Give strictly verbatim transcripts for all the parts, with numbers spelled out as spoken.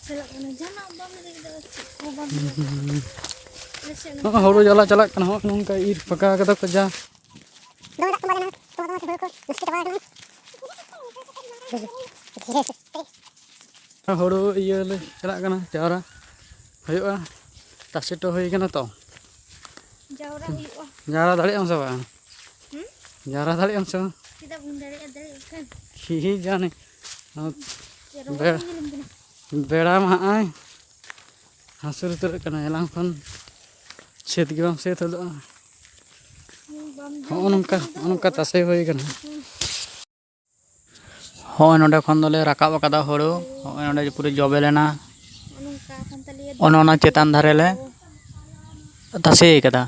ᱪᱟᱞᱟᱜ ᱠᱟᱱᱟ, ᱡᱟᱦᱟᱱᱟᱜ ᱵᱟᱢ ᱞᱟᱹᱭ ᱫᱟ, ᱪᱮᱫ ᱠᱚ ᱵᱟᱢ ᱞᱟᱹᱭ ᱫᱟ᱾ ᱟᱞᱮ ᱥᱮᱫ ᱱᱚᱜᱼᱚᱭ ᱦᱳᱲᱳ ᱡᱟᱞᱟ ᱪᱟᱞᱟᱜ ᱠᱟᱱᱟ, ᱦᱚᱸᱜᱼᱚ ᱱᱚᱝᱠᱟ ᱤᱨ ᱯᱷᱟᱸᱠᱟ ᱠᱟᱫᱟ ᱠᱚ ᱡᱟ᱾ ᱫᱚᱢᱮ ᱫᱟᱜ ᱛᱚᱸᱵᱟ ᱞᱮᱱᱟ, ᱛᱚᱸᱵᱟ ᱛᱚᱸᱵᱟ ᱛᱮ ᱦᱳᱲᱳ ᱠᱚ ᱱᱚᱥᱴᱚ ᱪᱟᱵᱟ ᱟᱠᱟᱱᱟ᱾ ᱦᱳᱲᱳ ᱤᱭᱟᱹ ᱞᱮ ᱪᱟᱞᱟᱜ ᱠᱟᱱᱟ, ᱡᱟᱣᱨᱟ ᱦᱩᱭᱩᱜᱼᱟ, ᱛᱟᱥᱮ ᱦᱚᱴᱚ ᱦᱩᱭ ᱠᱟᱱᱟ ᱛᱚ᱾ ᱡᱟᱣᱨᱟ ᱦᱩᱭᱩᱜᱼᱟ᱾ ᱡᱟᱣᱨᱟ ᱫᱟᱲᱮᱭᱟᱜ ᱟᱢ ᱥᱮ ᱵᱟᱝ? ᱦᱩᱸ? ᱡᱟᱣᱨᱟ ᱫᱟᱲᱮᱭᱟᱜ ᱟᱢ ᱥᱮ ᱵᱟᱝ? ᱪᱮᱫᱟᱜ ᱵᱟᱹᱧ ᱫᱟᱲᱮᱭᱟᱜᱼᱟ, ᱫᱟᱲᱮᱭᱟᱜ ᱠᱷᱟᱱ᱾ ᱠᱤ ᱡᱟᱱᱮ᱾ ᱪᱮᱫ ᱨᱚᱸᱜᱚ ᱵᱮ-, ᱵᱟᱹᱧ ᱧᱮᱞ ᱟᱢ ᱠᱟᱱᱟ᱾ ᱵᱮᱲᱟ ᱢᱟ ᱦᱟᱸᱜᱼᱟᱭ ᱦᱟᱹᱥᱩᱨ ᱩᱛᱟᱹᱨᱚᱜ ᱠᱟᱱᱟ, ᱮᱱᱟᱝ ᱠᱷᱚᱱ ᱥᱟᱹᱛ ᱜᱮ ᱵᱟᱢ ᱥᱟᱹᱛ ᱦᱚᱫᱚᱜᱼᱟ᱾ ᱦᱩᱸ, ᱵᱟᱢ ᱡᱚᱢ ᱦᱚᱸᱜᱼᱚ ᱱᱚᱝᱠᱟ, ᱞᱮᱠᱷᱟᱱ ᱫᱚ ᱦᱚᱸᱜᱼᱚ ᱱᱚᱝᱠᱟ ᱛᱟᱥᱮ ᱦᱩᱭ ᱠᱟᱱᱟ᱾ ᱦᱩᱸ᱾ ᱦᱚᱸᱜᱼᱚᱭ ᱱᱚᱸᱰᱮ ᱠᱷᱚᱱ ᱫᱚᱞᱮ ᱨᱟᱠᱟᱵ ᱟᱠᱟᱫᱟ ᱦᱩᱲᱩ᱾ ᱦᱚᱸᱜᱼᱚᱭ ᱱᱚᱸᱰᱮ ᱯᱩᱨᱟᱹ ᱡᱚᱵᱮ ᱞᱮᱱᱟ᱾ ᱱᱚᱜᱼᱚ ᱱᱚᱝᱠᱟ ᱠᱟᱱ ᱛᱟᱞᱮᱭᱟ ᱚᱱᱮ ᱚᱱᱟ ᱫᱟᱜ ᱪᱮᱛᱟᱱ ᱫᱷᱟᱨᱮ ᱞᱮ ᱠᱚ᱾ ᱛᱟᱥᱮ ᱟᱠᱟᱫᱟ᱾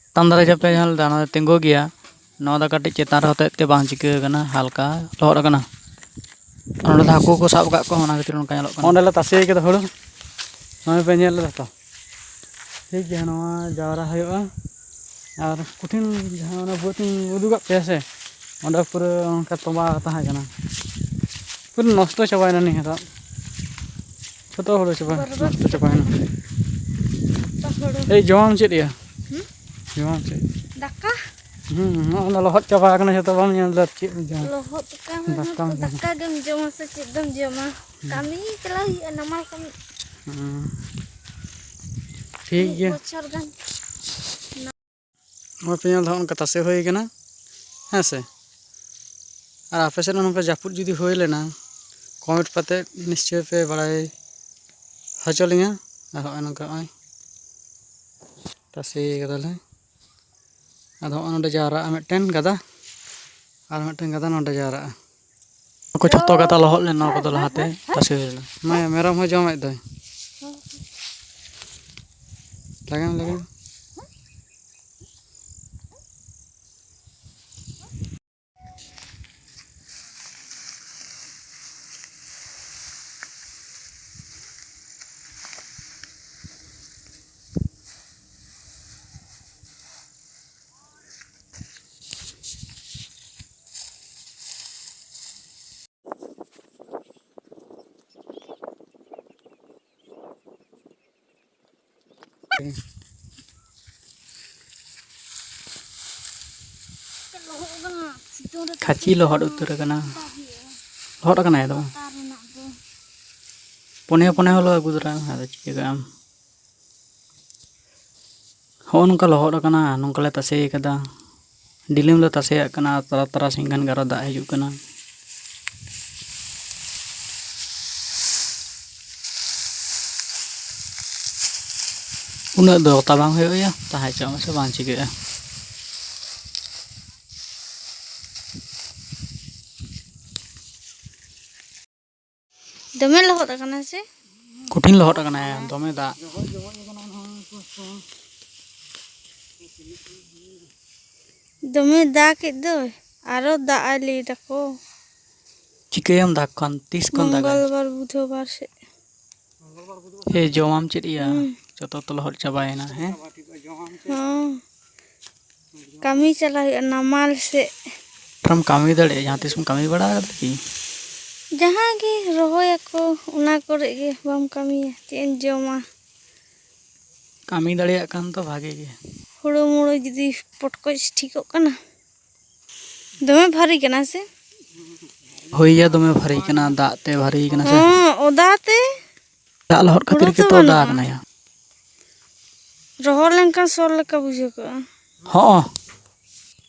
ᱪᱮᱛᱟᱱ ᱫᱷᱟᱨᱮ ᱡᱟᱦᱟᱸ ᱯᱮ ᱧᱮᱞ ᱮᱫᱟ, ᱚᱱᱟ ᱫᱚ ᱛᱤᱸᱜᱩ ᱜᱮᱭᱟ᱾ ᱱᱚᱣᱟ ᱫᱚ ᱠᱟᱹᱴᱤᱡ ᱪᱮᱛᱟᱱ ᱨᱮ ᱦᱚᱛᱮᱡ ᱛᱮ ᱵᱟᱝ ᱪᱤᱠᱟᱹ ᱟᱠᱟᱱᱟ, ᱦᱟᱞᱠᱟ ᱞᱚᱦᱚᱫ ᱟᱠᱟᱱᱟ᱾ ᱟᱨ ᱱᱚᱸᱰᱮ ᱫᱚ ᱦᱟᱹᱠᱩ ᱠᱚ ᱥᱟᱵ ᱟᱠᱟᱫ ᱠᱚᱣᱟ, ᱚᱱᱟ ᱠᱷᱟᱹᱛᱤᱨ ᱚᱱᱠᱟ ᱧᱮᱞᱚᱜ ᱠᱟᱱᱟ᱾ ᱚᱸᱰᱮ ᱞᱮ ᱛᱟᱥᱮ ᱠᱟᱫᱟ ᱦᱩᱲᱩ, ᱱᱚᱜᱼᱚᱭ ᱯᱮ ᱧᱮᱞ ᱞᱮᱫᱟ ᱛᱚ᱾ ᱴᱷᱤᱠ ᱜᱮᱭᱟ, ᱱᱚᱣᱟ ᱡᱟᱣᱨᱟ ᱦᱩᱭᱩᱜᱼᱟ᱾ ᱟᱨ ᱠᱚᱴᱷᱤᱱ ᱡᱟᱦᱟᱸ ᱚᱱᱟ ᱵᱟᱹᱫᱽ ᱤᱧ ᱩᱫᱩᱜᱟᱜ ᱯᱮᱭᱟ ᱥᱮ, ᱚᱸᱰᱮ ᱯᱩᱨᱟᱹ ᱚᱱᱠᱟ ᱛᱚᱸᱵᱟ ᱛᱟᱦᱮᱸ ᱠᱟᱱᱟ, ᱯᱩᱨᱟᱹ ᱱᱚᱥᱴᱚ ᱪᱟᱵᱟᱭᱮᱱᱟ ᱱᱤᱭᱟᱹ ᱫᱷᱟᱣ᱾ ᱡᱷᱚᱛᱚ ᱦᱩᱲᱩ ᱪᱟᱵᱟ, ᱵᱚᱨᱵᱟᱫ ᱱᱚᱥᱴᱚ ᱪᱟᱵᱟᱭᱮᱱᱟ᱾ ᱡᱷᱚᱛᱚ ᱦᱩᱲᱩ᱾ ᱮᱭ, ᱡᱚᱢᱟᱢ ᱪᱮᱫ ᱭᱟ? ᱦᱩᱸ? ᱡᱚᱢᱟᱢ ᱪᱮᱫ? ᱫᱟᱠᱟ᱾ ᱦᱩᱸ, ᱱᱚᱜᱼᱚ ᱱᱟ ᱞᱚᱦᱚᱫ ᱪᱟᱵᱟ ᱟᱠᱟᱱᱟ ᱡᱷᱚᱛᱚ, ᱵᱟᱢ ᱧᱮᱞ ᱮᱫᱟ ᱪᱮᱫ ᱮᱢ ᱡᱚᱢᱟ? ᱞᱚᱦᱚᱫ ᱠᱟᱱᱟ, ᱫᱟᱠᱟᱢ ᱡᱚᱢᱟ᱾ ᱫᱟᱠᱟ ᱜᱮᱢ ᱡᱚᱢᱟ ᱥᱮ ᱪᱮᱫ ᱫᱚᱢ ᱡᱚᱢᱟ? ᱦᱩᱸ᱾ ᱠᱟᱹᱢᱤ ᱪᱟᱞᱟᱣ ᱦᱩᱭᱩᱜᱼᱟ, ᱱᱟᱢᱟᱞ ᱠᱟᱹᱢᱤ᱾ ᱦᱩᱸ᱾ ᱴᱷᱤᱠ ᱢᱤᱫ ᱜᱮᱭᱟ᱾ ᱵᱚᱪᱷᱚᱨ ᱜᱟᱱ᱾ ᱱᱚᱜᱼᱚᱭ ᱯᱮ ᱧᱮᱞ ᱮᱫᱟ, ᱱᱚᱜᱼᱚ ᱱᱚᱝᱠᱟ ᱛᱟᱥᱮ ᱦᱩᱭ ᱠᱟᱱᱟ, ᱦᱮᱸ ᱥᱮ᱾ ᱟᱨ ᱟᱯᱮ ᱥᱮᱫ ᱦᱚᱸ ᱱᱚᱝᱠᱟ ᱡᱟᱹᱯᱩᱫ ᱡᱩᱫᱤ ᱦᱩᱭ ᱞᱮᱱᱟ, comment ᱠᱟᱛᱮ ᱱᱤᱥᱪᱚᱭ ᱯᱮ ᱵᱟᱲᱟᱭ ᱦᱚᱪᱚ ᱞᱤᱧᱟ᱾ ᱟᱨ ᱦᱚᱸᱜᱼᱚᱭ ᱱᱚᱝᱠᱟ ᱱᱚᱜᱼᱚᱭ ᱛᱟᱥᱮ ᱠᱟᱫᱟᱞᱮ᱾ ᱟᱫᱚ ᱦᱚᱸᱜᱼᱚᱭ ᱱᱚᱸᱰᱮ ᱡᱟᱣᱨᱟᱜᱼᱟ ᱢᱤᱫᱴᱮᱱ ᱜᱟᱫᱟ, ᱟᱨ ᱢᱤᱫᱴᱮᱱ ᱜᱟᱫᱟ ᱱᱚᱸᱰᱮ ᱡᱟᱣᱨᱟᱜᱼᱟ᱾ ᱱᱩᱠᱩ ᱡᱷᱚᱛᱚ ᱜᱟᱫᱟ ᱞᱚᱦᱚᱫ ᱞᱮᱱᱟ, ᱱᱚᱣᱟ ᱠᱚᱫᱚ ᱞᱟᱦᱟᱛᱮ ᱛᱟᱥᱮ ᱦᱩᱭ ᱞᱮᱱᱟ᱾ ᱢᱮ-, ᱢᱮᱨᱚᱢ ᱦᱚᱸ ᱡᱚᱢᱮᱫ ᱫᱚᱭ᱾ ᱞᱟᱜᱟᱢ, ᱞᱟᱜᱟᱢ᱾ ᱞᱚᱦᱚᱫ ᱟᱠᱟᱱᱟ, ᱥᱤᱛᱩᱝ ᱨᱮ ᱠᱷᱟᱹᱪᱤ ᱞᱚᱦᱚᱫ ᱩᱛᱟᱹᱨ ᱟᱠᱟᱱᱟ᱾ ᱞᱚᱦᱚᱫ ᱟᱠᱟᱱᱟ ᱮᱠᱫᱚᱢ᱾ ᱞᱟᱛᱟᱨ ᱨᱮᱱᱟᱜ ᱫᱚ᱾ ᱯᱚᱱᱮ ᱯᱚᱱᱮ ᱦᱚᱞᱚ ᱟᱹᱜᱩ ᱫᱟᱨᱟ, ᱟᱫᱚ ᱪᱤᱠᱟᱹ ᱠᱟᱜ ᱟᱢ? ᱦᱚᱸᱜᱼᱚ ᱱᱚᱝᱠᱟ ᱞᱚᱦᱚᱫ ᱟᱠᱟᱱᱟ, ᱱᱚᱝᱠᱟ ᱞᱮ ᱛᱟᱥᱮ ᱟᱠᱟᱫᱟ᱾ ᱰᱤᱞᱤᱢ ᱞᱮ ᱛᱟᱥᱮᱭᱟᱜ ᱠᱟᱱᱟ, ᱛᱟᱨᱟ-, ᱛᱟᱨᱟᱥᱤᱧ ᱜᱟᱱ ᱜᱮ ᱟᱨᱚ ᱫᱟᱜ ᱦᱤᱡᱩᱜ ᱠᱟᱱᱟ᱾ ᱩᱱᱟᱹᱜ ᱫᱚ ᱚᱛᱟ ᱵᱟᱝ ᱦᱩᱭᱩᱜᱼᱟ, ᱛᱟᱦᱮᱸ ᱦᱚᱪᱚᱣᱟᱜ ᱢᱮᱥᱮ, ᱵᱟᱝ ᱪᱤᱠᱟᱹᱜᱼᱟ᱾ ᱫᱚᱢᱮ ᱞᱚᱦᱚᱫ ᱟᱠᱟᱱᱟ ᱥᱮ? ᱠᱚᱴᱷᱤᱱ ᱞᱚᱦᱚᱫ ᱟᱠᱟᱱᱟ, ᱫᱚᱢᱮ ᱫᱟᱜ᱾ ᱫᱚᱢᱮ ᱫᱟᱜ ᱮᱫ ᱫᱚᱭ, ᱟᱨᱚ ᱫᱟᱜ ᱟᱭ ᱞᱟᱹᱭ ᱫᱟᱠᱚ᱾ ᱪᱤᱠᱟᱹᱭᱟᱢ ᱫᱟᱜ ᱠᱷᱟᱱ, ᱛᱤᱥ ᱠᱷᱚᱱ ᱫᱟᱜᱟᱭ? ᱢᱚᱝᱜᱚᱞᱵᱟᱨ, ᱵᱩᱫᱷᱵᱟᱨ ᱥᱮᱫ᱾ ᱮ, ᱡᱚᱢᱟᱢ ᱪᱮᱫ ᱭᱟ? ᱦᱩᱸ᱾ ᱡᱚᱛᱚ ᱛᱚ ᱞᱚᱦᱚᱫ ᱪᱟᱵᱟᱭᱮᱱᱟ, ᱦᱮᱸ? ᱦᱚᱸ᱾ ᱠᱟᱹᱢᱤ ᱪᱟᱞᱟᱜ ᱦᱩᱭᱩᱜᱼᱟ ᱱᱟᱢᱟᱞ ᱥᱮᱫ᱾ ᱛᱷᱚᱲᱟᱢ ᱠᱟᱹᱢᱤ ᱫᱟᱲᱮᱭᱟᱜᱼᱟ, ᱡᱟᱦᱟᱸ ᱛᱤᱥ ᱮᱢ ᱠᱟᱹᱢᱤ ᱵᱟᱲᱟ ᱟᱠᱟᱫᱟ ᱠᱤ? ᱡᱟᱦᱟᱸ ᱜᱮ ᱨᱚᱦᱚᱭᱟᱠᱚ, ᱚᱱᱟ ᱠᱚᱨᱮ ᱜᱮ ᱵᱟᱢ ᱠᱟᱹᱢᱤᱭᱟ, ᱪᱮᱫ ᱮᱢ ᱡᱚᱢᱟ? ᱠᱟᱹᱢᱤ ᱫᱟᱲᱮᱭᱟᱜ ᱠᱷᱟᱱ ᱛᱚ ᱵᱷᱟᱜᱮ ᱜᱮ᱾ ᱦᱩᱲᱩ ᱢᱩᱲᱩ ᱡᱩᱫᱤ ᱯᱚᱴᱠᱚᱡ ᱴᱷᱤᱠᱚᱜ ᱠᱟᱱᱟ᱾ ᱫᱚᱢᱮ ᱵᱷᱟᱨᱤ ᱠᱟᱱᱟ ᱥᱮ? ᱦᱳᱭ ᱭᱟ, ᱫᱚᱢᱮ ᱵᱷᱟᱨᱤ ᱠᱟᱱᱟ, ᱫᱟᱜ ᱛᱮ ᱵᱷᱟᱨᱤ ᱠᱟᱱᱟ ᱥᱮ? ᱦᱚᱸ, ᱚᱫᱟ ᱛᱮ᱾ ᱫᱟᱜ ᱞᱚᱦᱚᱫ ᱠᱷᱟᱹᱛᱤᱨ ᱦᱩᱲᱩ ᱛᱚ ᱜᱮᱛᱚ ᱚᱫᱟ ᱵᱟᱹᱱᱩᱜᱼᱟ᱾ ᱟᱠᱟᱱᱟ ᱭᱟ᱾ ᱨᱚᱦᱚᱲ ᱞᱮᱱᱠᱷᱟᱱ ᱥᱚᱨ ᱞᱮᱠᱟ ᱵᱩᱡᱷᱟᱹᱣ ᱠᱚᱜᱼᱟ᱾ ᱦᱚᱸ,